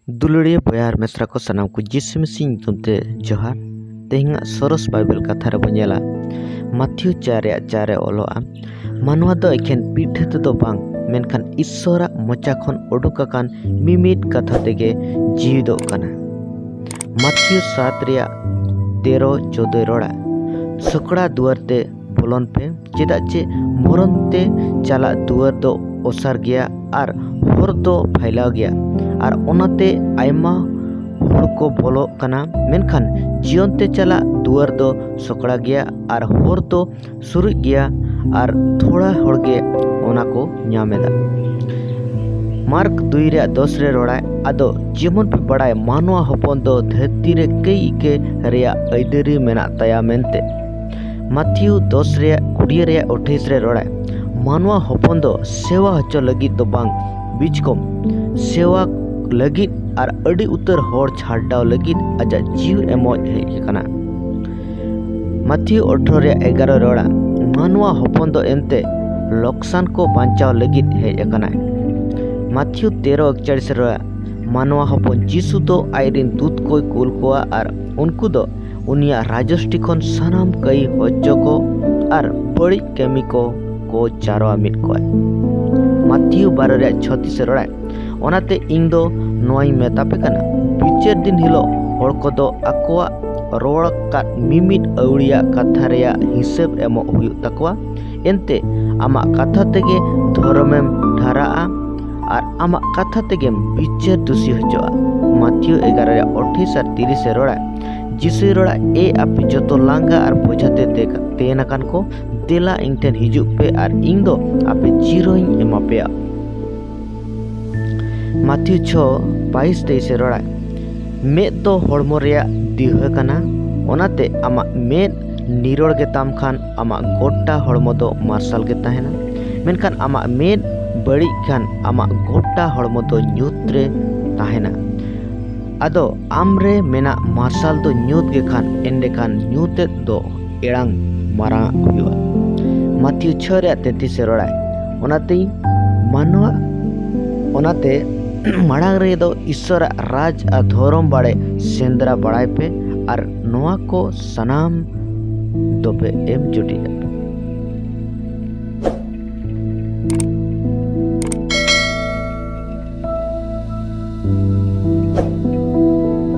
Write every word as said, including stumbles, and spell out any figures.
ᱫᱩᱞᱟᱹᱲᱤᱭᱟᱹ ᱵᱚᱭᱦᱟ ᱟᱨ ᱢᱤᱥᱨᱟ ᱠᱚ ᱥᱟᱱᱟᱢ ᱠᱚ ᱡᱤᱥᱩ ᱢᱤᱥᱤ ᱧᱩᱛᱩᱢ ᱛᱮ ᱡᱚᱦᱟᱨ᱾ ᱛᱮᱦᱮᱧᱟᱜ ᱥᱚᱨᱚᱥ ᱵᱟᱭᱵᱮᱞ ᱠᱟᱛᱷᱟ ᱨᱮᱵᱚᱱ ᱧᱮᱞᱟ, ᱢᱟᱛᱷᱤᱭᱩ ᱪᱟᱨ ᱨᱮᱭᱟᱜ ᱪᱟᱨ ᱨᱮ ᱚᱞᱚᱜᱼᱟ, ᱢᱟᱱᱣᱟ ᱫᱚ ᱮᱠᱷᱮᱱ ᱯᱤᱴᱷᱟᱹ ᱛᱮᱫᱚ ᱵᱟᱝ, ᱢᱮᱱᱠᱷᱟᱱ ᱤᱥᱥᱚᱨᱟᱜ ᱢᱚᱪᱟ ᱠᱷᱚᱱ ᱩᱰᱩᱠ ᱟᱠᱟᱱ ᱢᱤᱢᱤᱫ ᱠᱟᱛᱷᱟ ᱛᱮᱜᱮ ᱡᱤᱣᱤᱫᱚᱜ ᱠᱟᱱᱟ᱾ ᱢᱟᱛᱷᱤᱭᱩ ᱥᱟᱛ ᱨᱮᱭᱟᱜ ᱛᱮᱨᱚ ᱪᱳᱫᱳᱭ ᱨᱚᱲᱟ, ᱥᱚᱠᱲᱟ ᱫᱩᱣᱟᱹᱨ ᱛᱮ ᱵᱚᱞᱚᱱ ᱯᱮ, ᱪᱮᱫᱟᱜ ᱪᱮ ᱢᱚᱨᱚᱱ ᱛᱮ ᱪᱟᱞᱟᱜ ᱫᱩᱣᱟᱹᱨ ᱫᱚ ᱚᱥᱟᱨ ᱜᱮᱭᱟ ᱟᱨ ᱦᱚᱨ ᱫᱚ ᱯᱷᱟᱭᱞᱟᱣ ᱜᱮᱭᱟ, ᱟᱨ ᱚᱱᱟᱛᱮ ᱟᱭᱢᱟ ᱦᱚᱲ ᱠᱚ ᱵᱚᱞᱚᱜ ᱠᱟᱱᱟ, ᱢᱮᱱᱠᱷᱟᱱ ᱡᱤᱭᱚᱱ ᱛᱮ ᱪᱟᱞᱟᱜ ᱫᱩᱣᱟᱹᱨ ᱫᱚ ᱥᱚᱠᱲᱟ ᱜᱮᱭᱟ ᱟᱨ ᱦᱚᱨ ᱫᱚ ᱥᱩᱨᱩᱡ ᱜᱮᱭᱟ, ᱟᱨ ᱛᱷᱚᱲᱟ ᱦᱚᱲ ᱜᱮ ᱚᱱᱟ ᱠᱚ ᱧᱟᱢ ᱮᱫᱟ᱾ ᱢᱟᱨᱠ ᱫᱩᱭ ᱨᱮᱭᱟᱜ ᱫᱚᱥ ᱨᱮ ᱨᱚᱲᱟᱭ, ᱟᱫᱚ ᱡᱮᱢᱚᱱ ᱯᱮ ᱵᱟᱲᱟᱭ, ᱢᱟᱱᱣᱟ ᱦᱚᱯᱚᱱ ᱫᱚ ᱫᱷᱟᱹᱨᱛᱤ ᱨᱮ ᱠᱟᱹᱭ ᱤᱠᱟᱹ ᱨᱮᱭᱟᱜ ᱟᱹᱭᱫᱟᱹᱨᱤ ᱢᱮᱱᱟᱜ ᱛᱟᱭᱟ ᱢᱮᱱᱛᱮ᱾ ᱢᱟᱛᱷᱤᱭᱩ ᱫᱚᱥ ᱨᱮᱭᱟᱜ ᱠᱩᱲᱤ ᱨᱮᱭᱟᱜ ᱟᱴᱷᱟᱭᱤᱥ ᱨᱮ ᱨᱚᱲᱟᱭ, ᱢᱟᱱᱣᱟ ᱦᱚᱯᱚᱱ ᱫᱚ ᱥᱮᱣᱟ ᱦᱚᱪᱚ ᱞᱟᱹᱜᱤᱫ ᱫᱚ ᱵᱟᱝ, ᱵᱤᱪᱠᱚᱢ ᱥᱮᱣᱟ ᱞᱟᱹᱜᱤᱫ ᱟᱨ ᱟᱹᱰᱤ ᱩᱛᱟᱹᱨ ᱦᱚᱲ ᱪᱷᱟᱰᱟᱣ ᱞᱟᱹᱜᱤᱫ ᱟᱡᱟᱜ ᱡᱤᱣᱤ ᱮᱢᱚᱜ ᱦᱮᱡ ᱟᱠᱟᱱᱟ᱾ ᱢᱟᱛᱷᱤᱭᱩ ᱟᱴᱷᱨᱚ ᱨᱮᱭᱟᱜ ᱮᱜᱟᱨᱚ ᱨᱚᱲᱟ, ᱢᱟᱱᱣᱟ ᱦᱚᱯᱚᱱ ᱫᱚ ᱮᱱᱛᱮ ᱞᱚᱠᱥᱟᱱ ᱠᱚ ᱵᱟᱧᱪᱟᱣ ᱞᱟᱹᱜᱤᱫ ᱦᱮᱡ ᱟᱠᱟᱱᱟᱭ᱾ ᱢᱟᱛᱷᱤᱭᱩ ᱛᱮᱨᱚ ᱮᱠᱪᱟᱲᱤᱥ ᱨᱚᱲᱟ, ᱢᱟᱱᱣᱟ ᱦᱚᱯᱚᱱ ᱡᱤᱥᱩ ᱫᱚ ᱟᱡᱨᱤᱱ ᱫᱩᱛ ᱠᱚᱭ ᱠᱩᱞ ᱠᱚᱣᱟ ᱟᱨ ᱩᱱᱠᱩ ᱫᱚ ᱩᱱᱤᱭᱟᱜ ᱨᱟᱡᱚᱥᱴᱤ ᱠᱷᱚᱱ ᱥᱟᱱᱟᱢ ᱠᱟᱹᱭ ᱦᱚᱪᱚ ᱠᱚ ᱟᱨ ᱵᱟᱹᱲᱤᱡ ᱠᱟᱹᱢᱤ ᱠᱚ ᱠᱚ ᱡᱟᱨᱣᱟ ᱢᱤᱫ ᱠᱚᱣᱟᱭ᱾ ᱢᱟᱛᱷᱤᱭᱩ ᱵᱟᱨᱚ ᱨᱮᱭᱟᱜ ᱪᱷᱚᱛᱤᱥ ᱨᱚᱲᱟᱭ, ᱚᱱᱟᱛᱮ ᱤᱧ ᱫᱚ ᱱᱚᱣᱟᱧ ᱢᱮᱛᱟᱯᱮ ᱠᱟᱱᱟ, ᱵᱤᱪᱟᱹᱨ ᱫᱤᱱ ᱦᱤᱞᱳᱜ ᱦᱚᱲ ᱠᱚᱫᱚ ᱟᱠᱚᱣᱟᱜ ᱨᱚᱲ ᱟᱠᱟᱫ ᱢᱤᱢᱤᱫ ᱟᱹᱣᱲᱤᱭᱟᱜ ᱠᱟᱛᱷᱟ ᱨᱮᱭᱟᱜ ᱦᱤᱥᱟᱹᱵ ᱮᱢᱚᱜ ᱦᱩᱭᱩᱜ ᱛᱟᱠᱚᱣᱟ᱾ ᱮᱱᱛᱮ ᱟᱢᱟᱜ ᱠᱟᱛᱷᱟ ᱛᱮᱜᱮ ᱫᱷᱚᱨᱚᱢᱮᱢ ᱴᱷᱟᱨᱟᱜᱼᱟ ᱟᱨ ᱟᱢᱟᱜ ᱠᱟᱛᱷᱟ ᱛᱮᱜᱮᱢ ᱵᱤᱪᱟᱹᱨ ᱫᱩᱥᱤ ᱦᱚᱪᱚᱜᱼᱟ᱾ ᱢᱟᱛᱷᱤᱭᱩ ᱮᱜᱟᱨᱚ ᱨᱮᱭᱟᱜ ᱟᱴᱷᱟᱭᱤᱥ ᱟᱨ ᱛᱤᱨᱤᱥ ᱮ ᱨᱚᱲᱟ, ᱡᱤᱥᱩᱭ ᱨᱚᱲᱟ, ᱮ ᱟᱯᱮ ᱡᱚᱛᱚ ᱞᱟᱸᱜᱟ ᱟᱨ ᱵᱚᱡᱷᱟ ᱛᱮ ᱛᱮ-, ᱛᱮᱱ ᱟᱠᱟᱱ ᱠᱚ, ᱫᱮᱞᱟ ᱤᱧ ᱴᱷᱮᱱ ᱦᱤᱡᱩᱜ ᱯᱮ ᱟᱨ ᱤᱧ ᱫᱚ ᱟᱯᱮ ᱡᱤᱨᱟᱹᱣ ᱤᱧ ᱮᱢᱟ ᱯᱮᱭᱟ᱾ ᱢᱟᱛᱷᱤᱭᱩ ᱪᱷᱚ ᱵᱟᱭᱤᱥ ᱛᱮᱭᱤᱥ ᱮ ᱨᱚᱲᱟ, ᱢᱮᱫ ᱫᱚ ᱦᱚᱲᱢᱚ ᱨᱮᱭᱟᱜ ᱫᱤᱣᱦᱟᱹ ᱠᱟᱱᱟ, ᱚᱱᱟᱛᱮ ᱟᱢᱟᱜ ᱢᱮᱫ ᱱᱤᱨᱚᱲ ᱜᱮᱛᱟᱢ ᱠᱷᱟᱱ ᱟᱢᱟᱜ ᱜᱚᱴᱟ ᱦᱚᱲᱢᱚ ᱫᱚ ᱢᱟᱨᱥᱟᱞ ᱜᱮ ᱛᱟᱦᱮᱱᱟ, ᱢᱮᱱᱠᱷᱟᱱ ᱟᱢᱟᱜ ᱢᱮᱫ ᱵᱟᱹᱲᱤᱡ ᱠᱷᱟᱱ ᱟᱢᱟᱜ ᱜᱚᱴᱟ ᱦᱚᱲᱢᱚ ᱫᱚ ᱧᱩᱛ ᱨᱮ ᱛᱟᱦᱮᱱᱟ᱾ ᱟᱫᱚ ᱟᱢ ᱨᱮ ᱢᱮᱱᱟᱜ ᱢᱟᱨᱥᱟᱞ ᱫᱚ ᱧᱩᱛ ᱜᱮ ᱠᱷᱟᱱ, ᱮᱸᱰᱮᱠᱷᱟᱱ ᱧᱩᱛᱮᱫ ᱫᱚ ᱮᱲᱟᱝ ᱢᱟᱨᱟᱝ ᱦᱩᱭᱩᱜᱼᱟ᱾ ᱢᱟᱛᱷᱤᱭᱩ ᱪᱷᱚ ᱨᱮᱭᱟᱜ ᱛᱮᱛᱤᱥ ᱮ ᱨᱚᱲᱟᱭ, ᱚᱱᱟᱛᱮ ᱢᱟᱱᱣᱟ, ᱚᱱᱟᱛᱮ ᱢᱟᱲᱟᱝ ᱨᱮᱫᱚ ᱤᱥᱥᱚᱨᱟᱜ ᱨᱟᱡᱽ ᱟᱨ ᱫᱷᱚᱨᱚᱢ ᱵᱟᱲᱮ ᱥᱮᱸᱫᱽᱨᱟ ᱵᱟᱲᱟᱭ ᱯᱮ, ᱟᱨ ᱱᱚᱣᱟ ᱠᱚ ᱥᱟᱱᱟᱢ ᱫᱚᱯᱮ ᱮᱢ ᱡᱩᱴᱤᱡᱟ᱾